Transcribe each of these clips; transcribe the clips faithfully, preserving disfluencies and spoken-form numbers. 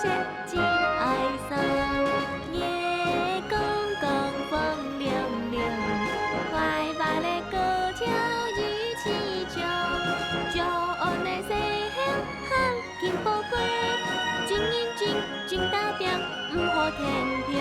真哀傷。月光光，風涼涼，快活个過跳一起唱。早安个細猴，行緊寶貝，真認真，真打拚，毋好天光。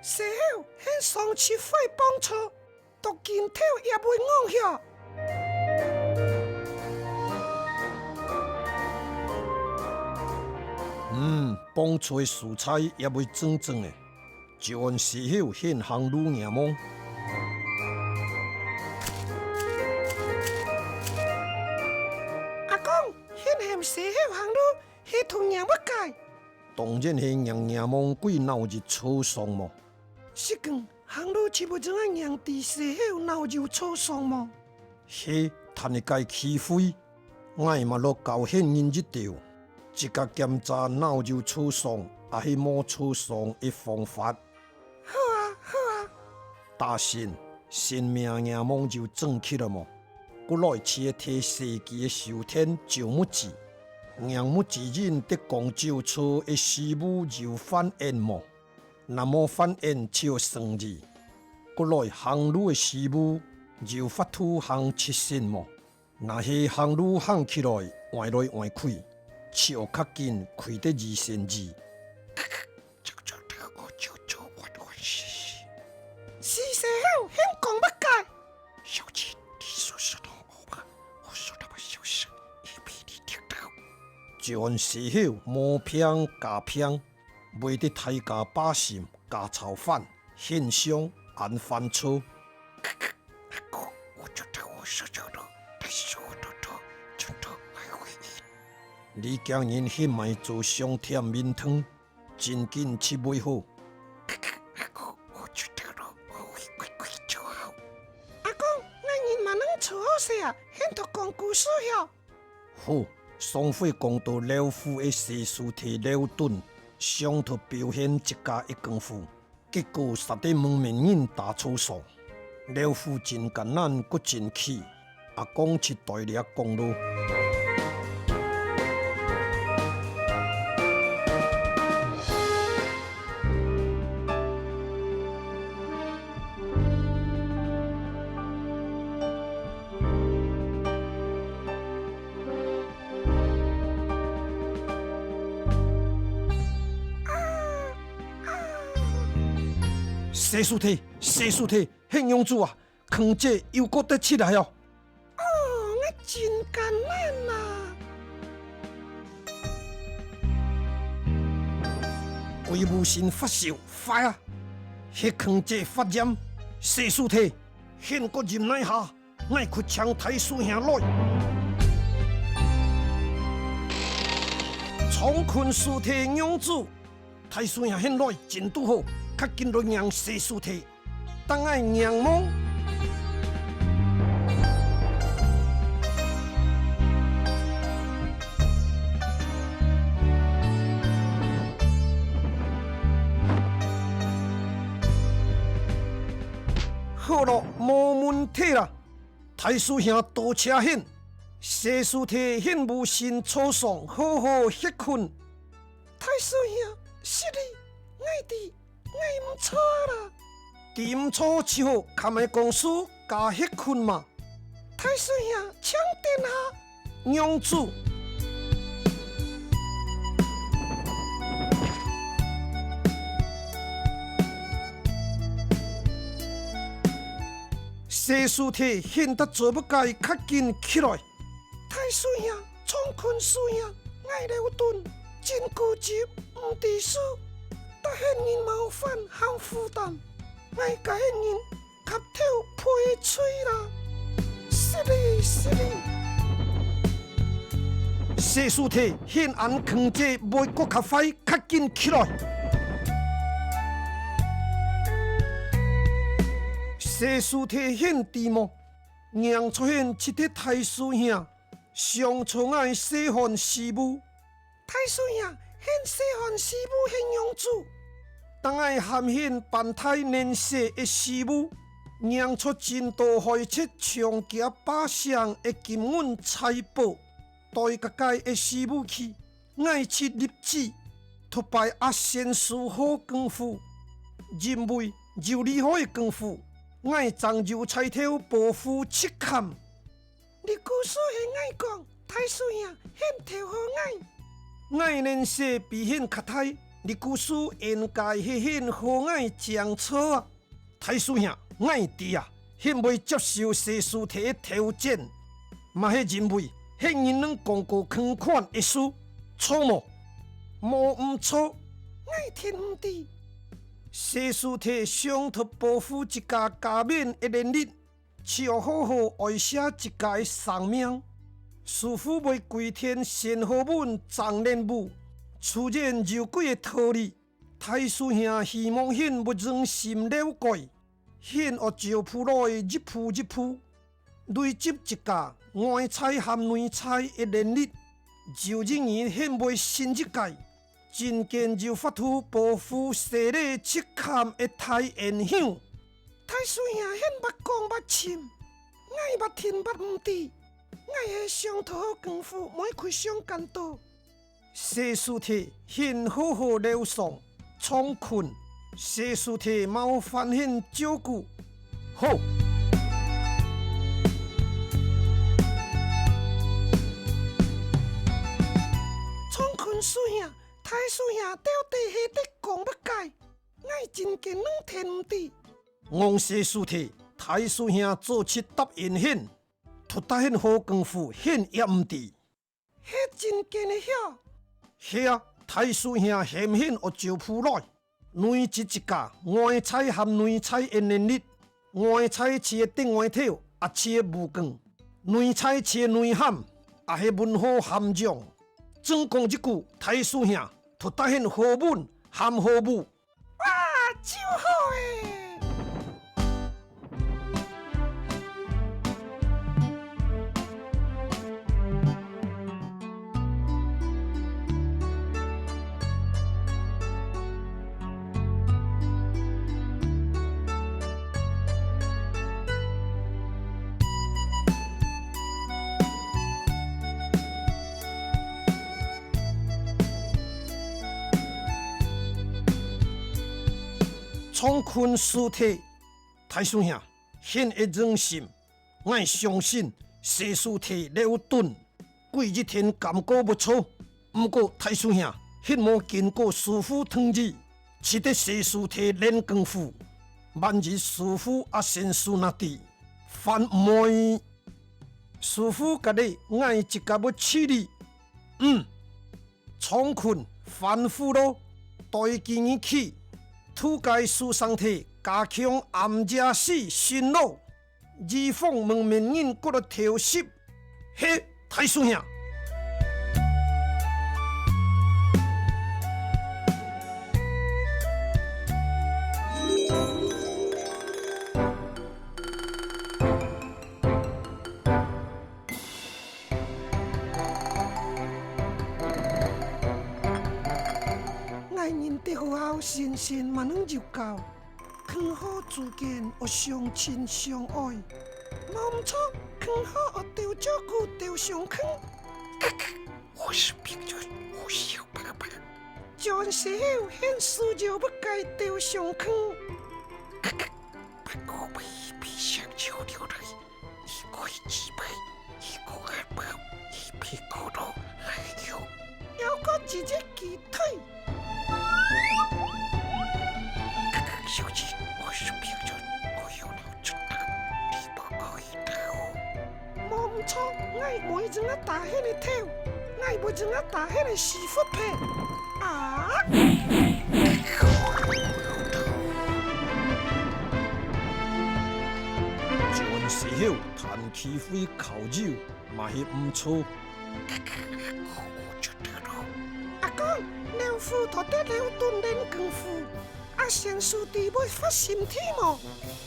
細猴，你上去會幫助， 到今頭也會戇曉。嗯，幫助个素材也會真正个，就按細猴先行路仰望。阿公，先喊細猴行路，係圖仰麼个？當然係仰仰望歸鬧熱操場無。 實梗，行路就會正愛仰知細猴鬧熱操場無？係，趁一個機會，𠊎嘛來教先人一兜，自家檢查鬧熱操場，抑係無操場个方法。好啊，好啊。大仙，先仰仰望就正確了無？過來就係提細支个手電照目珠，仰目珠認得講照操个時務有反應無？ 若無反應就算二。過來行路个時務，有法度行直線無？若係行路行起來，歪來歪去，就較緊開得二乘二。是細猴，你講麼个？小姐，你說什麼？我說那麼小聲，也被你聽到。就按細猴無病假病， 為得大家百姓家炒飯，現象恁煩躁。阿公，我覺得我手腳都，但是我都都，真的還會硬。你驚人去買做上甜面湯，真緊就會好。阿公，我覺得咯，我會乖乖就好。阿公，𠊎人嘛能坐好勢啊，現在講故事喲。 好，上回講到老虎个細豎蹄老鈍，想討表現自家个功夫，結果煞得毋明人打草爽。老虎真艱難，閣真氣，阿公就代這講囉。 細豎蹄，細豎蹄，係仰子啊，坑姐又過得出來哦！哦，𠊎真艱難啊！鬼無神發燒，壞啊！係坑姐發炎，細豎蹄，現過忍耐下， 𠊎去請大師兄來。長困豎蹄仰子，大師兄現來真拄好，較緊來仰細豎蹄，等𠊎仰望。好囉，無問題啦。 大師兄多謝你，細豎蹄你無神坐爽，好好歇睏。大師兄，失禮，𠊎知，𠊎毋著啦。知毋著就好，較莫講事，加歇睏嘛。大師兄，請殿下。 仰子。細豎蹄，現在做麼个較緊起來？大師兄，長坤師兄，𠊎劉頓真固執，毋知輸，得歇人冒犯含負擔，𠊎甲歇人磕頭賠罪啦！失禮，失禮！細師弟，歇恁囥者會閣較壞，較緊起來！細師弟，歇知無？ 䀴著歇直直大師兄，相著𠊎細漢時務。大師兄，歇細漢時務歇仰子？當𠊎含歇扮大年細个時務，䀴著真多海賊搶劫霸城个金銀財寶，對該个時務去， 𠊎就立志，逐擺阿先師好功夫，因為有厲害个功夫，𠊎正有才調保護直坎。你故所係𠊎講，大師兄，歇調和𠊎。𠊎年歲比歇較大，你故所應該係歇和𠊎正著啊！ 大師兄，𠊎知啊，歇會接受細師弟个挑戰，嘛係因為歇人能講過仝款个事，著無？無毋著。𠊎聽毋知。細師弟想討保護自家加冕个能力，就愛好好愛惜自家个生命。師父會歸天仙後門掌任務，自然有佢个道理。 大師兄希望歇會用心了解，歇愛照步來一步一步，累積自家外在含內在个能力，有一日歇會成一個真經有法度保護細人直坎个大英雄。大師兄歇捌講捌深，𠊎捌聽捌毋知，𠊎係想討好功夫，毋會去傷間道。 細師弟，歇好好療傷，長坤，細師弟冒犯歇照顧。好。長坤師兄，大師兄到底係在講麼个？𠊎真經聽毋知。戇細師弟，大師兄早就答應歇，獨得歇好功夫，歇也毋知。 歇真經个曉。係啊，大師兄喊歇愛照步來，累積自家外在含內在个能力，外在就係頂外頭，也就係武功，內在就係內涵，也係文化涵養。總講一句，大師兄，獨得歇好文含好武。 哇，就好欸！ 長坤師弟，大師兄，歇个用心，𠊎相信細師弟劉頓，佢一定感覺毋著。毋過大師兄，歇無經過師父同意，就在細師弟練功夫，萬一師父阿先師那知，還毋會 師父該日，𠊎自家會處理。嗯，長坤吩咐囉，對今日起，渡該書生弟加強暗夜時巡邏，以防門面人過來偷襲。係，大師兄。 𠊎人在學校諼諼嘛能有教，勸好之間愛相親相愛，無毋著，勸好愛鬥照顧鬥相勸。我是病人，我是有爸爸。轉世後，現世就不該鬥相勸。不過我一邊想就流淚。 一个姊妹，一个阿婆，一片苦路，还有，有个姐姐给退。小姐，我是病人，我有老症啊，你不可以打我。无毋错，我 𠊎毋會用啊打你个頭，𠊎會用啊打你个屎窟皮。啊！轉時候，趁機會烤肉，嘛係毋錯。阿公，老虎到底有訓練功夫， 阿成事弟會發生事無？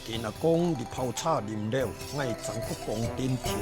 今仔講你泡茶啉了，𠊎正過講點天。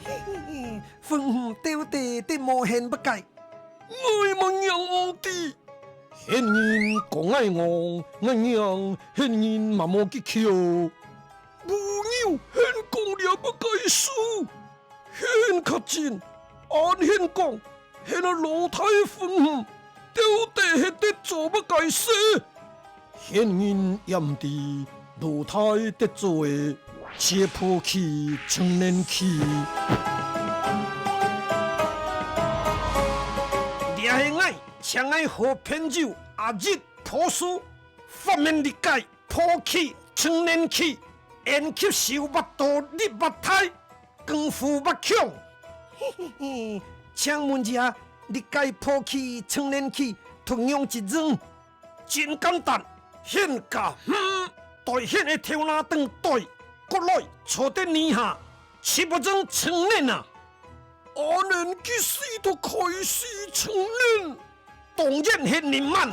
嘿嘿嘿，粉魚到底在無現物界，𠊎嘛仰毋知。 現人講𠊎戇，𠊎仰現人嘛無技巧。無有現講這物个事，現較真，恁現講，現啊老弟个粉魚，到底係得做物个事？現人也毋知，老弟得做个，切破去，成年去。這係𠊎 請𠊎好朋友阿日博士發明這个破氣、青年氣、延吸收腹肚力擘大、功夫擘強。嘿嘿嘿，請問一下，這个破氣、青年氣，通用一用？真簡單，現加魚，對現个頭那頂對，過來坐在泥下，就會成青年啊！ 阿能幾時就開始成年？當然係恁慢。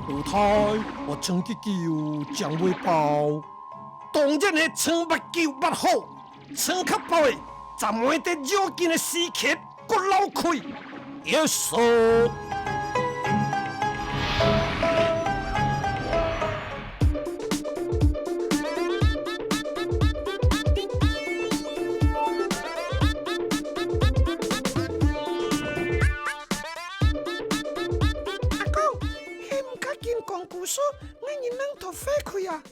老弟，愛撐幾久正會飽？當然係撐擘久擘好。 撐較飽个，正毋會在要緊个時刻過漏氣。Yes sir。阿公，你毋較緊講故事，𠊎人仰都廢去啊！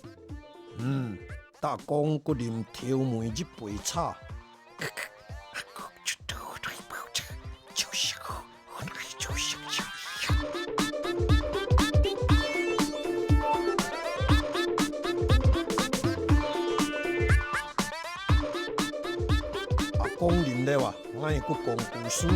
嗯， 逐工過啉頭尾一杯茶。阿公啉了啊，𠊎過講故事。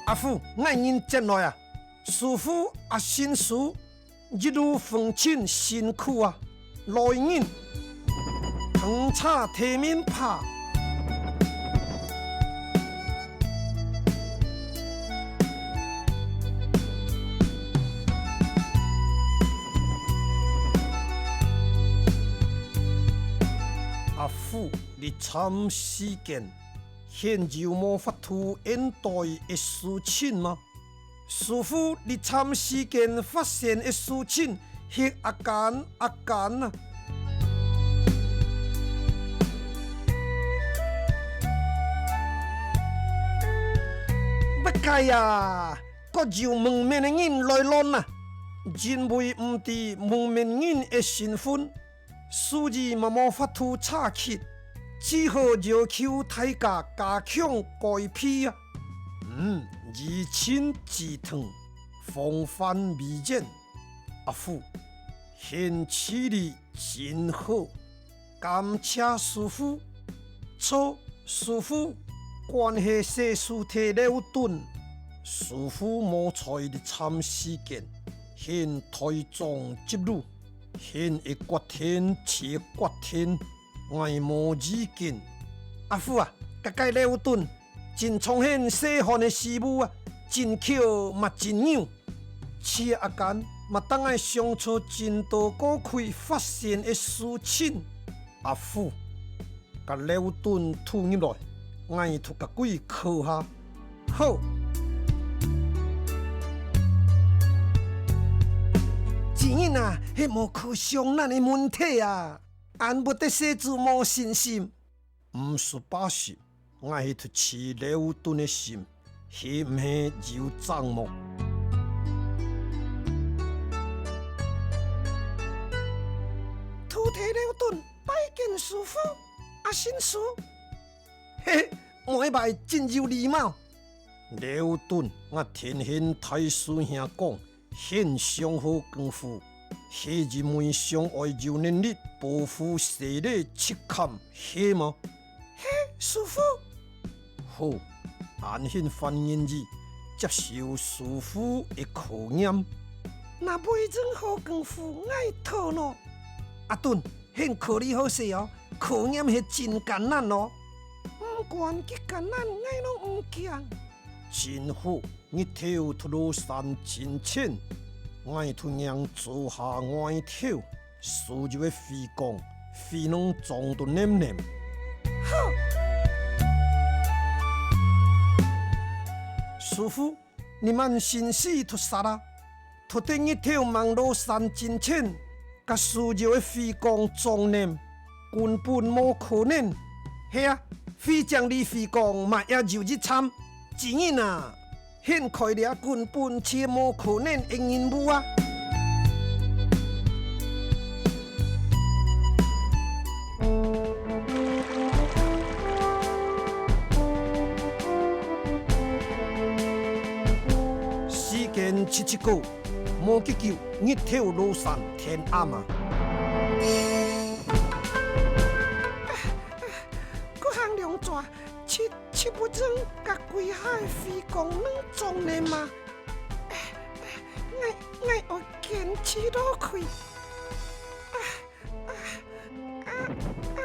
阿虎，𠊎人轉來啊！師傅阿新師，一路奉請辛苦啊！ 來人，捧茶提面帕。阿虎，這站時間，現有無法度應對个事情嗎？ 師傅，這站時間發生个事情，係阿干阿干啊！不該啊！各有門面个人來亂啊！因為毋知門面人个身份， 所以嘛無法度查緝，只好要求大家加強戒備啊。嗯，以情制定，防患未然。阿虎，現處理真好，感謝師傅。著，師傅，關係細事體了斷，師傅無在這站時間，現代長執路。 現个決定就決定，𠊎無意見。阿虎啊，該个劉頓，真像𠍲細漢个時務啊，真巧嘛真牛。試啊間，嘛當愛想出真多過去發生个事情。阿虎， 甲劉頓拖入來，𠊎就甲佢考下。好。主人啊，係無可上難个問題啊，恁會得細子無信心。毋使巴心，𠊎係去試劉頓个心。 係毋係有正無？徒弟劉頓拜見師父，啊，新師。嘿，每擺真有禮貌。劉頓，𠊎聽𠍲大師兄講， 𠍲上好功夫，係因為上愛有能力保護細人，切崁，係無？係，師父。好，恁𠍲還願意接受師父个考驗。若無恁好功夫，𠊎討喏。阿頓，𠍲考慮好勢哦，考驗係真艱難哦。毋管幾艱難，𠊎攏毋驚。真好， 日頭就落山進前，𠊎就䀴灶下外頭，所有个飛管，飛到裝到淰淰。好。師父，你慢先試就煞啊！就等日頭吂落山進前，甲所有个飛管裝淰，根本無可能。係啊，飛將你飛管嘛也有一站。主人啊， 掀開這根本就無可能个任務啊！時間直直過，無幾久，日頭落山天暗啊！過行兩逝， 七，七不正甲歸下个飛管攏裝淰嘛？𠊎，𠊎愛堅持落去。啊，啊，啊，啊！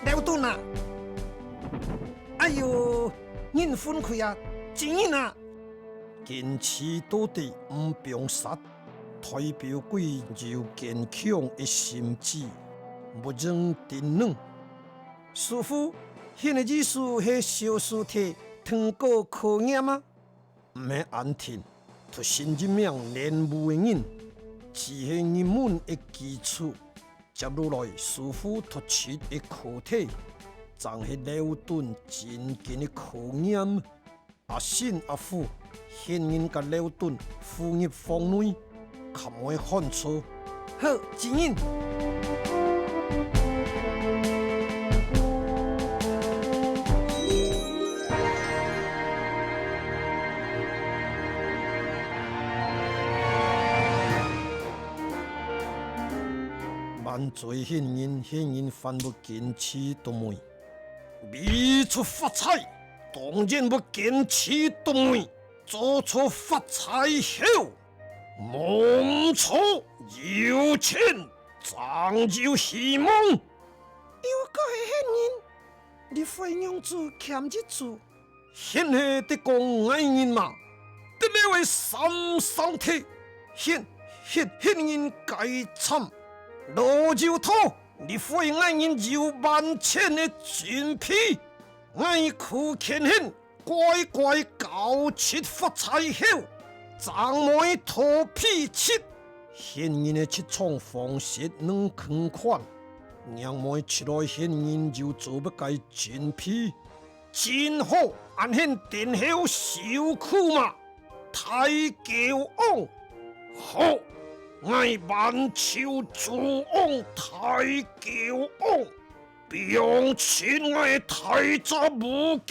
劉頓啊！哎喲，人分開啊，真人啊！ 堅持到底毋放煞，代表佢有堅強个心志，毋願停軟。師父，你个意思係小師弟通過考驗啊？毋係恁定，就先認命練武个人，只係入門个基礎。 接落來，師父突出个課題，正係劉頓真經个考驗。阿新、阿虎，你人甲劉頓扶入房內，較毋會看錯。好，主人。 萬歲，你人，你人還會堅持到尾。為著發財，當然會堅持到尾。做著發財後，無毋著，有錢正有希望。又過係你人，你會仰子欠一子？ 你係在講𠊎人嘛？得了个三生忒，你，你，你人該慘。老油桃，你會𠊎人有萬千个準備。𠊎苦勸你，乖乖交出發財後，正毋會討脾氣。你人个出場方式恁konkret，仰會出來你人有做麼个準備？ 真好，恁你等候受苦嘛，大狗王。好，𠊎萬獸之王大狗王，放出𠊎大隻母狗。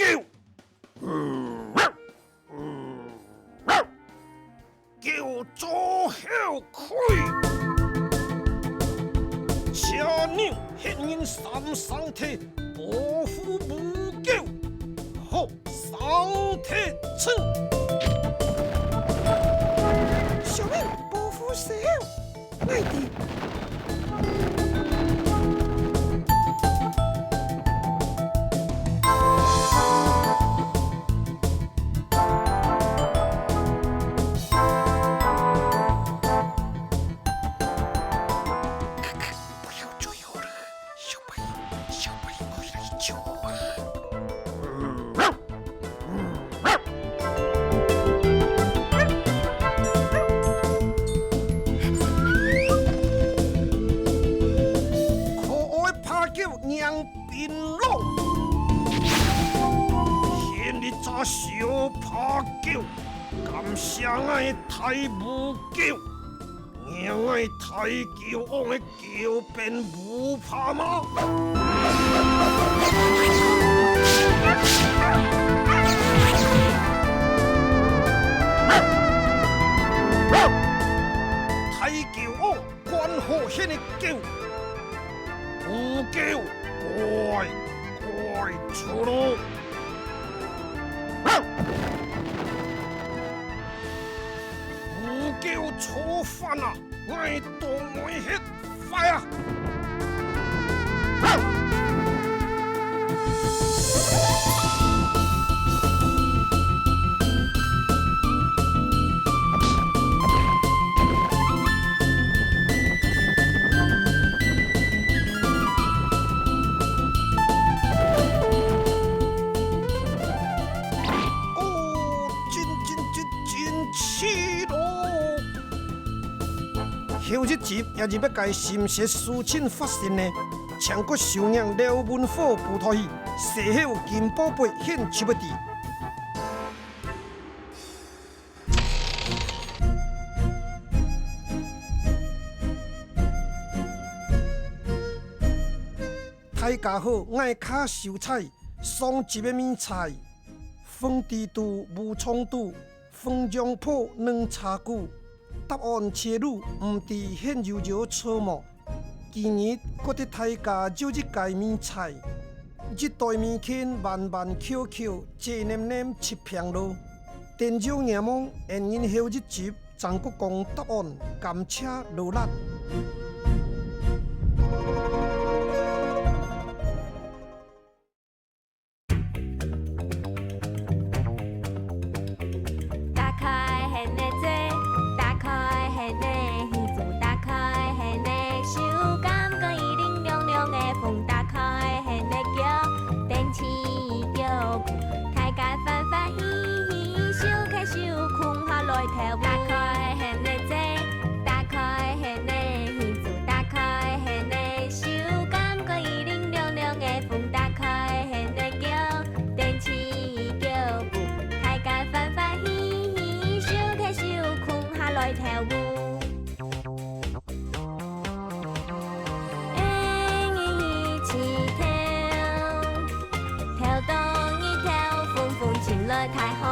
狗做後開。請你，你人三生忒，保護母狗。好，生忒稱。小明，保護細猴。𠊎知。不要追我了，小白，小白，快来救我啊！ 可愛白狗迎檳榔，獻你隻小白狗，感謝𠊎大烏狗，迎𠊎大狗王个狗鞭烏帕嗎？ 大狗王，趕好獻个狗，烏狗，乖，乖，出爐！烏狗造反啊！ 𠊎當會歇壞啊！哦，真、真、真、真氣咯！ 後一集也係這个心血事情發生呢，請各收聽廖文火布袋戲，事後金寶貝獻出不知。大家好，𠊎係卡秀才，上集个謎猜，紅地肚無腸肚， 紅楊婆嫩茶牯，答案在路，毋知現有有錯無？今日，過得大家又一个謎猜，一袋謎圈彎彎翹翹，斜淰淰七坪路。等有眼望，𫣆人後一集正過講答案，感謝勞力。 打開你的嘴，打開你的耳朵，打開你的手，感覺伊冷涼涼的風，打開你的腳，踮起腳步，大家歡歡喜喜，手牽手，共下來跳舞。打開你的嘴，打開你的耳朵，打開你的手，感覺伊冷涼涼的風，打開你的腳， 踮起腳步，大家歡歡喜喜，手牽手，共下來跳舞。欸，一起跳，跳東一跳，風風吹來大海